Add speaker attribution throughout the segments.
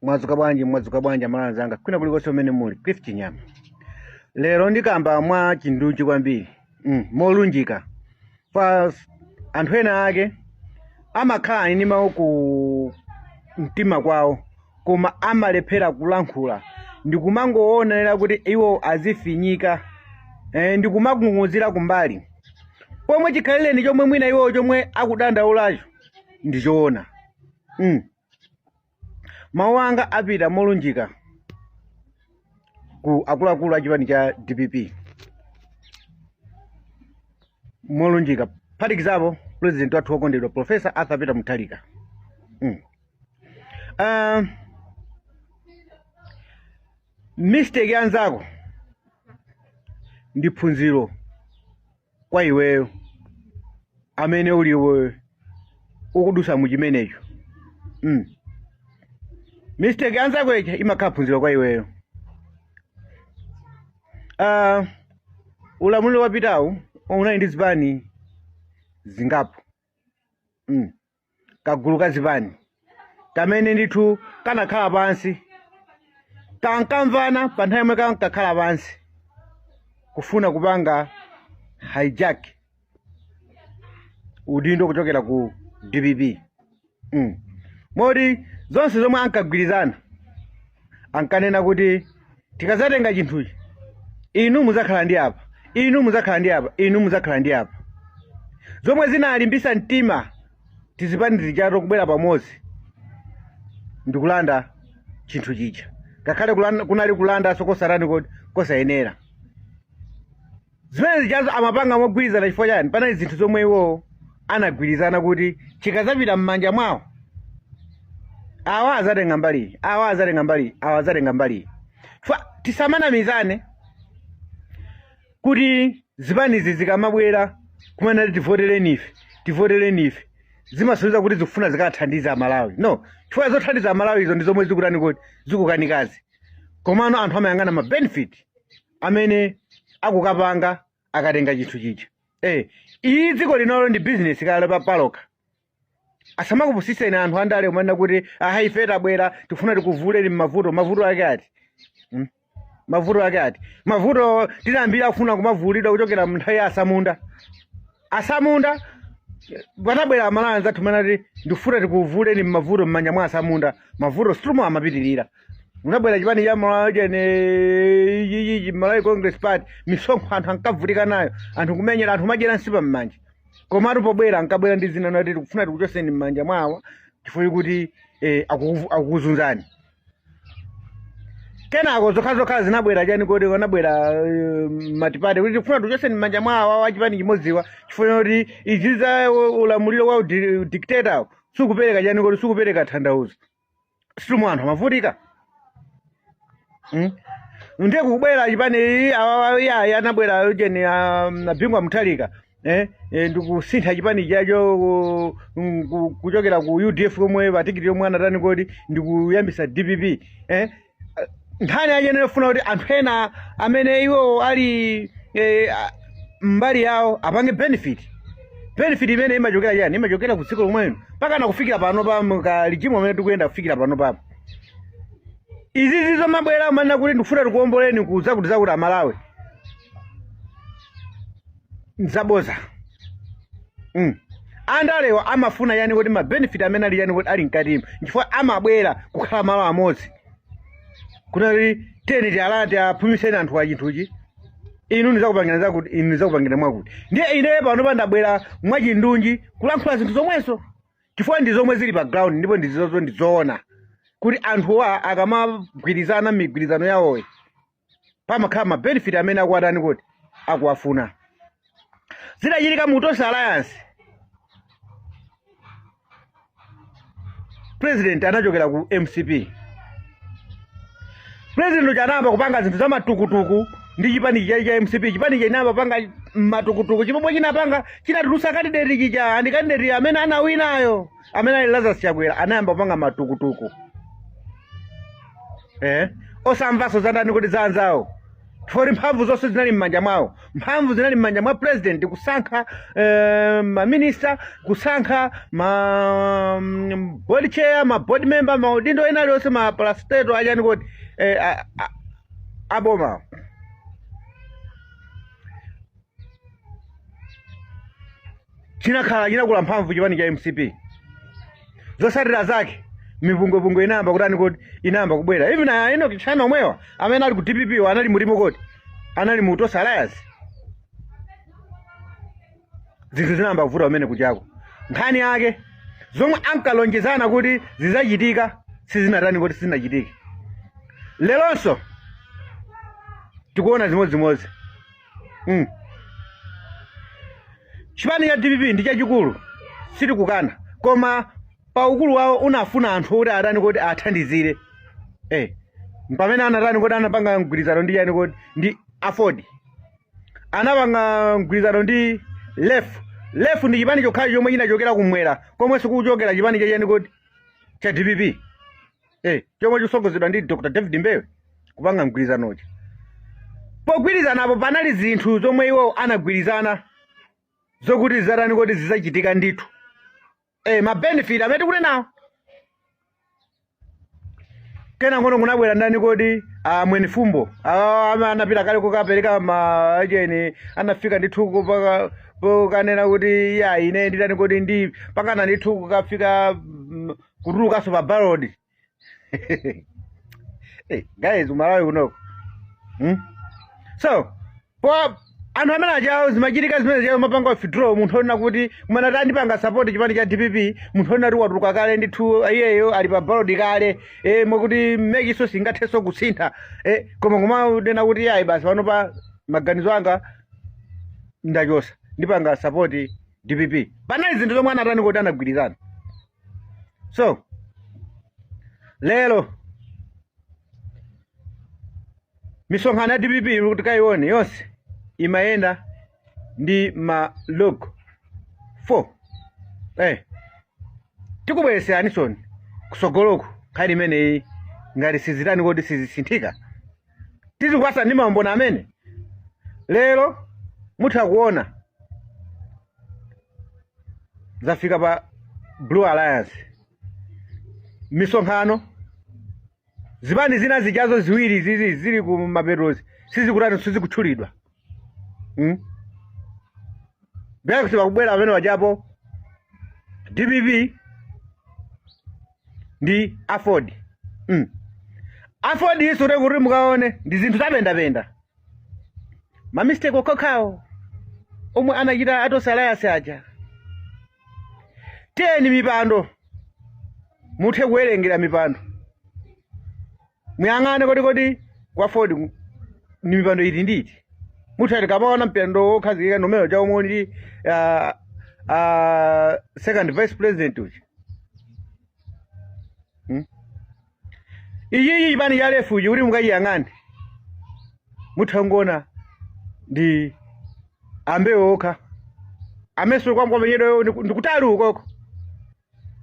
Speaker 1: Mwadzuka bwanji, mwadzuka bwanji amalawi anzanga kwina kulikonse kumene muli. Cliff Chinyama. Lero ndikamba mwa chindunji kwambiri. Molunjika. Pa anthu ena ake amakhala ndi mawu ku mtima kwawo koma amalephera kulankhula ndikumangoonera kuti iwo azifinyika ndikumakung'uzira kumbali pomwe chikhalireni chomwe mwina iwo chomwe akudandaulacho ndi choona. Mawu anga apita molunjika ku akuluakulu a chipani cha DPP, molunjika phatikizapo president wathu wokondedwa Professor Arthur Peter Mutharika. Mistake ya anzako ndi phunziro kwa iweyo amene uli ukudusa mu chimenecho. Mistake ya anzako ija imakhala phunziro kwa iweyo. Ulamuliro wapitawu unali ndi zipani zingapo. Kagulu ka zipani kamene ndithu kanakhala pansi kankamvana pa nthawi yomwe kankakhala pansi kufuna kupanga hijack udindo kuchokera ku DPP. Moti zonse zomwe ankagwirizana ankanena kuti tikazatenga chinthuchi inu muzakhala ndi apa, inu muzakhala ndi apa, inu muzakhala ndi apa, zomwe zinalimbisa mtima tizipani tijato kubwera pamodzi ndikulanda chinthu chija, ngakhale kunali kulandanso kosatani kodi kosayenera. Zimene zijazo amapanga mogwirizana chifukwa chani? Panali zinthu zomwe iwo anagwirizana kuti chikazapita m'manja mwawo awa azatenga mbali, awa azatenga mbali, awa azatenga mbali. Chifukwa tisamanamizane kuti zipanizi zikamabwera kumanena tivotereni ife, tivotereni ife, zimasonyeza kuti zikufuna zikathandiza Amalawi. No, chifukwa zothandiza Amalawi izo ndi zomwe zikutani kodi zikukanikazi. Komano anthu amayang'ana ma benefit amene akukapanga akatenga chinthu chija. Iyi dziko linolo ndi business kale palokha. Asamakupusiseni anthu andale kumanena kuti aha ife tabwera tifuna tikuvuleni m'mavuto. Mavuto ake ati? Mavuto ake ati? Mavuto tinayambira kufuna kumavulidwa kuchokera nthawi ya asamunda. Asamunda panabwera Amalawi anzathu manati ndifuna tikuvuleni m'mavuto m'manja mwa asamunda. Mavuto situmo amapitirira. Unabwera chipani cha Malawi chene Malawi Congress Party, misonkho anthu ankavutika nayo, anthu kumenyera, anthu kumadyera nsipa m'manja. Komatu pobwera ankabwera ndi zina nati tikufuna tikuchoseni m'manja mwawo chifukwa kuti akukuzunzani. Kenako zokhazokha zinabwera chani kodi kanabwera multiparty kuti tikufuna tikuchoseni m'manja mwawo wa chipani chimodziwa chifukwa kuti izi za ulamuliro wa dictator sikupereka chani kodi sikupereka tanthauzo. Situmo anthu amavutika. Ndiye kubwera chipani awa ya anabwera ujeni Bingu Mutharika ndikusintha chipani chacho kuchokera ku UDF komwe patikiti yomwe anatani kodi ndikuyambisa DPP. Nkhani yache inofuna kuti anthu ena amene iwo ali mbali yawo apange benefit. Benefit imene imachokera chani? Imachokera ku dziko lomwelo mpaka na kufikira pano pa ka regime amene tikuyenda kufikira pano pa. Izi zizo mabwera manena kuti ndikufuna tikuomboleni kuza kuti zakuti Amalawi. Nzaboza. Andalewa amafuna yani kuti ma benefit amene ali yani kuti ali mkatimo chifukwa amabwera kukhala malo amodzi. Kuti teni tialati aphumiseni anthu a chinthuchi. Inu ndizakupangira zakuti, inu ndizakupangira mwakuti. Ndiye ine pano pandabwera mwachindunji kulankhula zinthu zomwezo. Chifukwa ndi zomwe zili pa ground ndipo ndi zozo ndi zoona. Kuti anthuwa akamagwirizana migwirizano yawoyi pamakhala ma benefit amene akuwatani kuti akuwafuna. Zidachitika mu Tonse Alliance. President anachokera ku MCP. President uja anayamba kupanga zinthu za matukutuku ndi chipani cha MCP. Chipani chinayamba kupanga matukutuku chipomwe chinapanga chinatulutsa candidate chija and candidate amene anawinayo amene ali Lazarus Chakwera anayamba kupanga matukutuku. Osamvanso za ndani kuti za anzawo. Chifukwa mphamvu zonse zinali m'manja mwawo. Mphamvu zinali m'manja mwa president kusankha maminista, kusankha ma board chair, ma board member, maudindo ena alionse, ma parastatal achani kodi aboma. Chinakhala chinakula mphamvu chipani cha MCP. Zotsatira zake mipungwepungwe inayamba kutani kodi, inayamba kubwera. Even a Enoch Chihana omwewa amene ali ku DPP wa anali mulimo kodi, anali mu Tonse Alliance. Zinthu zinayamba kuvuta pamene kuchako. Nkhani yake zomwe ankalonjezana kuti zizachitika sizinatani kodi, sizinachitike. Leronso tikuona zimodzimodzi. Chipani cha DPP ndi chachikulu, sitikukana, koma pa ukulu wawo unafuna anthu oti atani kodi athandizire. Pamene anatani kodi anapanga mgwirizano ndi chani kodi ndi AFORD, anapanga mgwirizano ndi LEF. LEF ndi chipani chokhacho chomwe chinachokera kumwera komwenso kuchokera chipani cha chani kodi cha DPP, chomwe chosogozedwa ndi Dr. David Mbewe kupanga mgwirizanochi. Pogwirizanapo panali zinthu zomwe iwo anagwirizana zokuti zizatani kodi zizachitika ndithu, ma benefit amene tikunenawo. Kena ngono kunabwera ndani kodi, Mwenifumbo, anapita kale kukapereka ma ajeni, anafika ndithu kupaka pokanena kuti ya ine nditani kodi ndi pakana ndithu kukafika kutulukanso pa ballot. Hey, guys, Malawi kunoko, So po anthu amene achawo zimachitika zimene chawo mapanga withdraw munthu onena kuti kumana tandipanga support chipani cha DPP, munthu onena kuti watuluka kale ndithu, iyeyo ali pa ballot kale, mwakuti MEC so singathenso kusintha, koma kumanena kuti ayi basi pano pa maganizo anga ndachosa, ndipanga support DPP. Panali zinthu zomwe anatani kuti anagwirizana. So lero misonkhano ya DPP kuti kayione yonse imayenda ndi ma logo 4. Tikubwereserani soni kusogoloku nkhani imeneyi ngati sizitani kodi sizisinthika, tizikupasa ndi maumboni amene lero mutha kuona zafika pa Blue Alliance. Misonkhano zipani zina zijazo ziwiri zizi zili ku mapetozi sizikutani, sizikutchulidwa. Byakuti bakubwera pamene wajapo DPP ndi AFORD. AFORD iso kuti mukaone ndi zinthu zapendapenda, ma mistake okhokhawo omwe anachita a Tonse Alliance aja. Tiyeni mipando muthe kuwerengera mipando, muyang'ane kodi kodi kwa AFORD ni mipando iti ndi iti. Muthe tikamaona mpando wokhazikika nomero cha omwe ndi second vice president uja. Ichichi chipani cha LEF kuti mukachiyang'ane mutha kuona ndi ambewo okha amenso kwamkwamenyedwayo ndikutali ukoko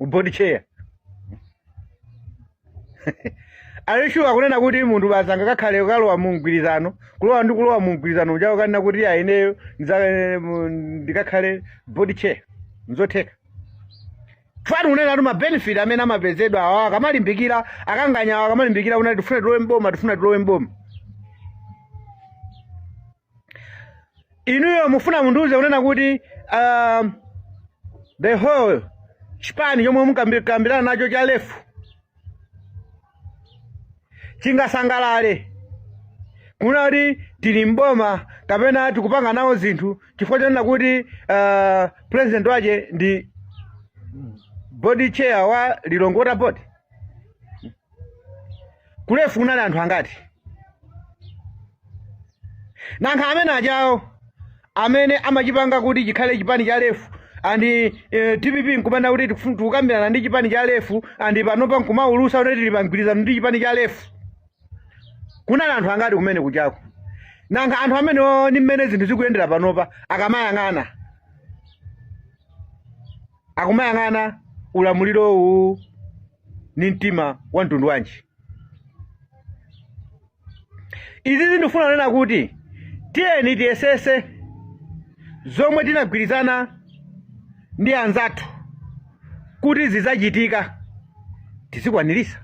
Speaker 1: board chair. Alishuwa kunena kuti munthu basi angakakhale kukalowa mu mgwirizano, kulowa ndi kulowa mu mgwirizano ujawo kanena kuti ya ineyo ndikakhale board chair, nzotheka. Fani kunena kuti ma benefit amene amapezedwa awa akamalimbikira akanganya awa akamalimbikira kunena tifuna tilowe mboma, tifuna tilowe mboma. Inuyo mufuna mundiuze kunena kuti the whole chipani chomwe mukambirana nacho cha LEF chingasangalale kuna kuti tili mboma kapena tikupanga nawo zinthu chifukwa chonena kuti president wache ndi board chair wa Lilongwe Water Board? Ku LEF kunali anthu angati? Nankha amene ajawo amene amachipanga kuti chikhale chipani cha LEF and DPP nkumana kuti tikukambirana ndi chipani cha LEF and panopa nkumaulusa kuti tili pa mgwirizano ndi chipani cha LEF, kunali anthu angati kumene kuchako? Nankha anthu amenewo ndi mmene zinthu zikuyendera panopa akamayang'ana, akumayang'ana ulamuliro uwu ni mtima wa mtundu wanji? Izi zindifuna kunena kuti tiyeni tiyesese zomwe tinagwirizana ndi anzathu kuti zidzachitika, tizikwanirisa.